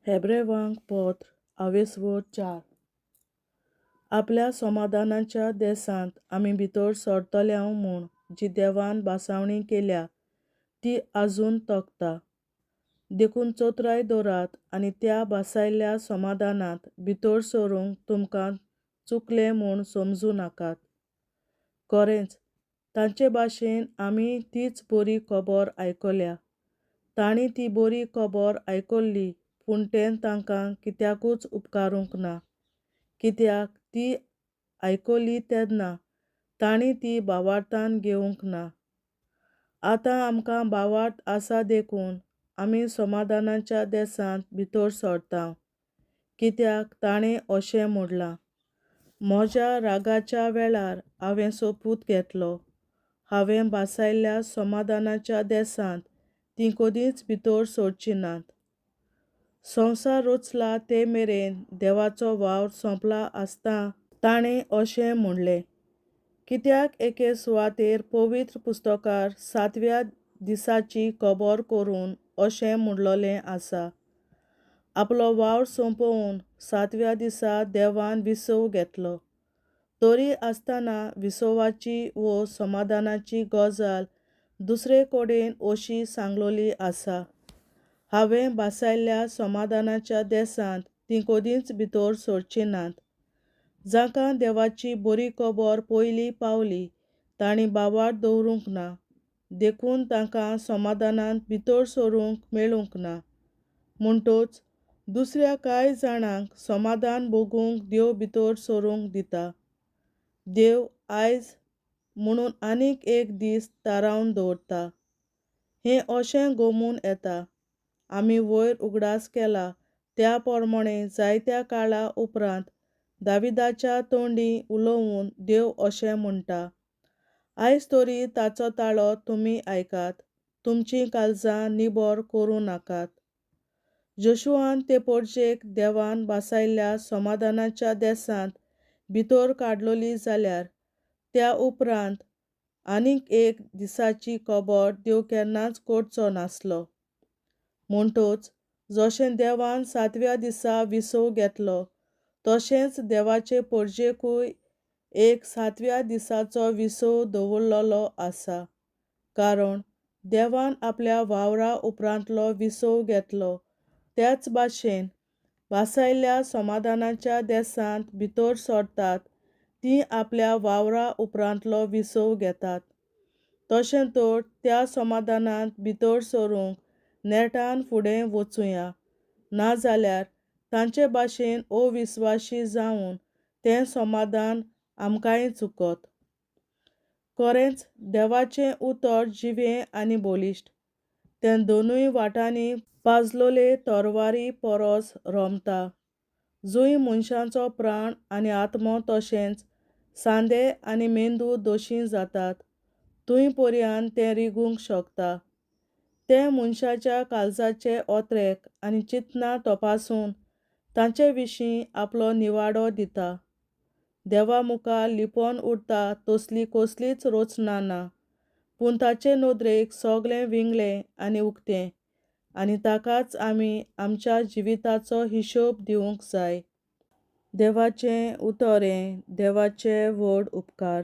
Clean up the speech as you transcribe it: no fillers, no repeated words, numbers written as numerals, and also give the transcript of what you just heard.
हेब्रेवांक पत्र आवेसवड 4. आपल्या समाधानाच्या देसांत आमी भितर सरतल्यांव म्हूण जी देवान भासावणी केल्या ती आजून तगता. देखून चतुराय दवरात आनी त्या भासायल्ल्या समाधानांत भितर सरूंक तुमकां चुकलें म्हूण समजूं नाकात. खरेंच तांचे भाशेन आमी तीच बरी खबर आयकल्या. तांणी ती बरी खबर आयकल्ली पूण तें तांकां कित्याकूच उपकारूंक ना. कित्याक ती आयकली तेन्ना तांणी ती भावार्थान घेवंक ना. आतां आमकां भावार्थ आसा देखून आमी समाधानाच्या देसांत भितर सरता. कित्याक ताणें अशें म्हणलां, म्हज्या रागाच्या वेळार हांवें सोपूत घेतलो, हांवें भासायल्ल्या समाधानाच्या देसांत तीं कदींच भितर सरचीं नात. संवसार रचला ते मेरेन देवाचो वावर सोंपला आसता ताणें अशें म्हणलें. कित्याक एके सुवातेर पवित्र पुस्तकार सातव्या दिसाची खबर करून अशें म्हणलोलें आसा, आपलो वावर सोंपोवन सातव्या दिसा देवान विसव घेतलो. तरी आसतना विसवाची वो समाधानाची गजाल दुसरे कडेन अशी सांगलोली आसा, हांवें भासायल्ल्या समाधानाच्या देसांत तीं कदींच भितर सरचीं नात. जांकां देवाची बरी खबर पयली पावली तांणी भावार्थ दवरूंक ना, देखून तांकां समाधानांत भितर सरूंक मेळूंक ना. म्हणटच दुसऱ्या कांय जाणांक समाधान भोगूंक देव भितर सरूंक दिता. देव आयज म्हणून आनीक एक दीस थारावन दवरता. हें अशें गोमून येता. आमी वयर उगडास केला त्या प्रमाणे जायत्या काळा उपरांत दाविदाच्या तोंडी उलोवन देव अशें म्हणटा, आयज तरी ताचो ताळो तुमी आयकात, तुमचीं काळजां निबर करूं नाकात. जोशुआन ते परजेक देवान भासायल्ल्या समाधानाच्या देसांत भितर काडलोली जाल्यार त्या उपरांत आनीक एक दिसाची खबर देव केन्नाच करचो नासलो. म्हणटच जशें देवान सातव्या दिसा विसव घेतलो तशेंच देवाचे परजेकूय एक सातव्या दिसाचो विसव दवरलेलो आसा. कारण देवान आपल्या वावरा उपरांतलो विसव घेतलो त्याच भाशेन भासायल्ल्या समाधानाच्या देसांत भितर सरतात तीं आपल्या वावरा उपरांतलो विसव घेतात. तशें तर त्या समाधानांत भितर सरूंक नेटान फुडें वचुया, नाजाल्यार तांचे भाशेन अविस्वाशी जावन तें समाधान आमकांय चुकत. खरेंच देवाचें उतर जिवें आनी बळिश्ट, तें दोनूय वाटांनी पाजलोले तरवारी परस रोमता, जंय मनशाचो प्राण आनी आत्मो तशेंच सांदे आनी मेंदू दोशी जातात थंय पर्यान तें रिगूंक शकता. तें मनशाच्या काळजाचे ओत्रेक आनी चिंतना तपासून तांचे विशीं आपलो निवाडो दिता. देवा मुखार लिपोन उरता तसली कसलीच रचना ना, पूण ताचे नदरेक सगळें विंगलें आनी उक्तें आनी ताकाच आमी आमच्या जिविताचो हिशोब दिवंक जाय. देवाचें उतर हें देवाचे व्हड उपकार.